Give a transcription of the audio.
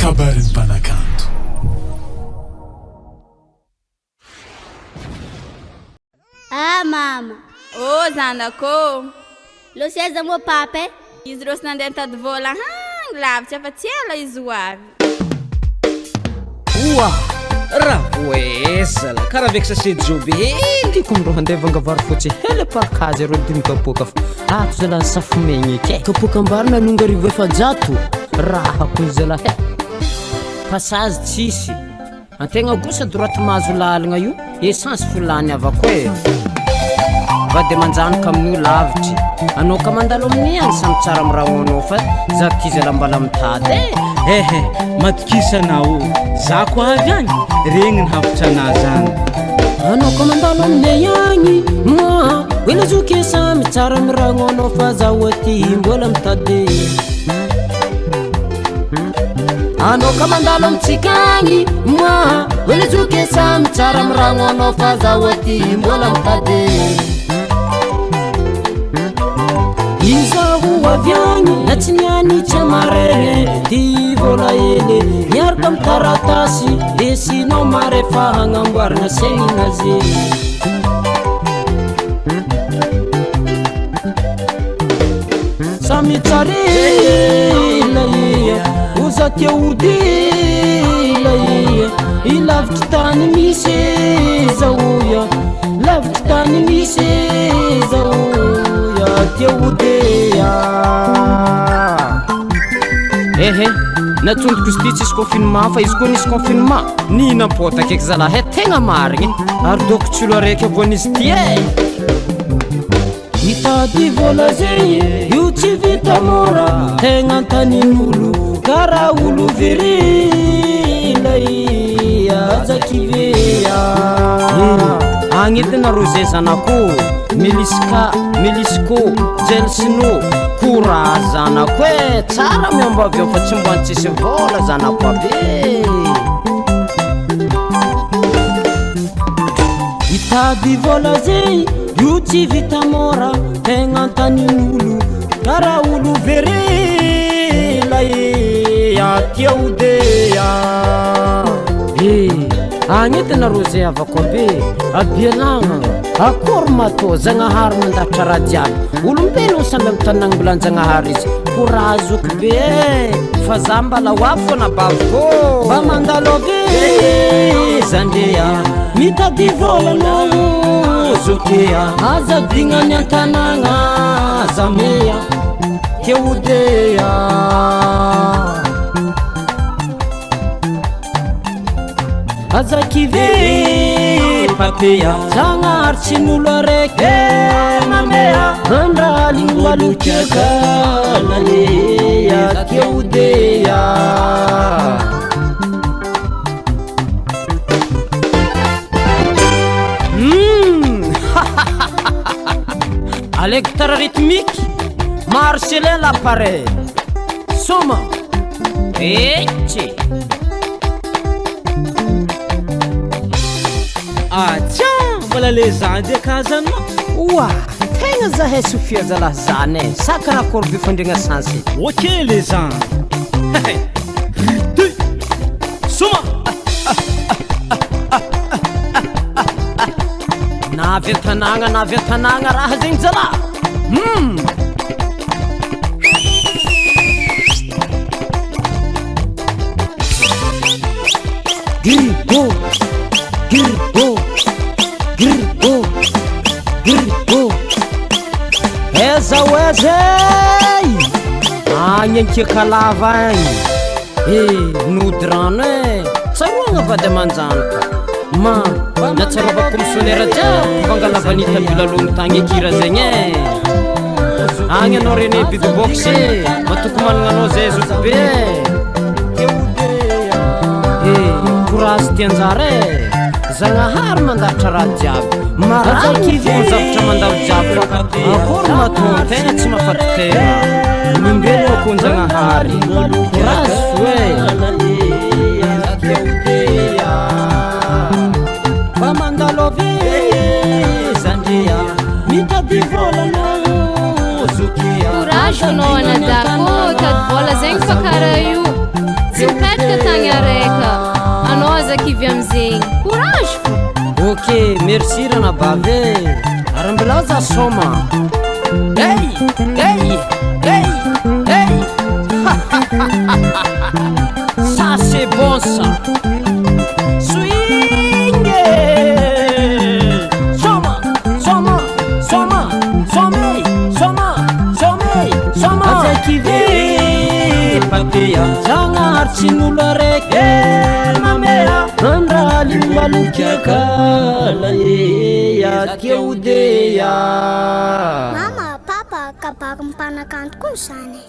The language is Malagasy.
Kabarin'ny mpanakanto. Ah mama. Ô zanako ô. Losy aiza moa papa e? Izy rô sy nandeha nitady vôla hagny lavitra fa tsy ela izy ho avy. Oa! Raha voe zala karaha avec sachet joby hely ko ndro handeha vanga vary fotsy hely parkazy areo dimy kapoaka fa ato zala ny safomegny eky e. Kapoakam-bary nanonga 1400 raha ko zala he. Passage tsisy. Antegna kosa droite mahazo lalagna io, essence fo lany avako e. Vady aman-janaka amin'io lavitry. Anao ka mandalo amin'iny any samy tsara mirahoanao fa za ty zala mbala mitady e. Ehe, matokisa anao ô, za ko avy agny, regny ny hafatra anah zany. Anao ka mandalo aminay agny, moa Wela zoky samy tsara mirahoanao fa zaho aty mbola mitady. Anao ka mandalo amintsika agny, moa Wela zoky samy tsara mirahoanao fa zaho aty mbola mitady. Izaho avy agny na tsy niany tsy amarere ty vola hely miaraka amy taratasy lesinao mare fa hagnamboarana saignazy. Samy tsarela ia, oza tia odila ia, i lavitry tany misy zao ia, lavitry tany misy zao ia, tia odia. Ehe, natsondroko izy ty tsisy confinement fa izy koa nisy confinement nihinam-potaka eky zalahy e, tegna marigny ary doko tsy olo araiky avoan'izy ty e. Mitady vola zegny io tsy vita mora, tegna antanin'olo karaha olo very lay aza kivea. Agny edy nareo zay zanako, Meliska, Melisco, Jelsino, courage zanako e, tsara miomba avy eo fa tsy mba tsisy vola zanako aby e. Mitady vola zegny io tsy vita mora, tegna antanin'olo karaha olo very lay aty aodea. E, agny edy nareo zay havako aby e, abialagna, akory matô Zagnahary mandahatra raha jiaby, olombelogno samby amy tanàgna mbola an-Jagnahary izy, courage zoky be e, fa za mbala ho avy fôna baviko. Mba mandalo avy zandria, mitady vola anao zokia, aza digna ny an-tanàgna zamea, ke odea. Aza kivy papea, Zagnahary tsy n'olo araiky mamea, andraligny malokiaka nalea ke odea. Allez, guitare rythmique, Marcelin l'appareil, Soma, Etche. Atsia, mbola le zandry akazany ma. Oa, tegna zahay Sofia zalahy zany e, sa karakory be fandriagna sansy. Ok le zandry. Deux, Soma. Na avy an-tanàgna na avy an-tanàgna raha zegny zalahy. Gribo, gribo, gribo, gribo. Aiza ho aiza e? Agny Ankiakalava agny. E, nody rano e. Tsaroagna vady aman-janaka. Ma, natsarovako commissionnaire jiaby vangalavanita bilalogno tagny ekira zegny e. Agny anao rene beatbox e, matoky managna anao zay zoky be e. E, courage ty anjara e. Zagnahary mandahatra raha jiaby. Marary fo ny zavatra mandalo jiaby fa akory mahatonga tsy mahafaty tegna. Olombelo akon-Jagnahary. Courage fo e. Mba mandalo avy zandria, mitady vola anao zokia. Courage anao anadako, tady vola zegny fa karaha io. Tsy mipetraka tagny araiky. Anao aza kivy amizegny. Courage fô. Ok, merci ranabavy e. Ary mbola za soma. Hey, hey, hey, hey. Ça c'est bon ça. Swing. Soma, soma, soma, some, soma, some, soma. Aza kivy papea, Zagnahary tsy n'olo araiky mamea. Andraly malokiakala e akeodea. Mama, papa, kabary mpanakanto koa zany e.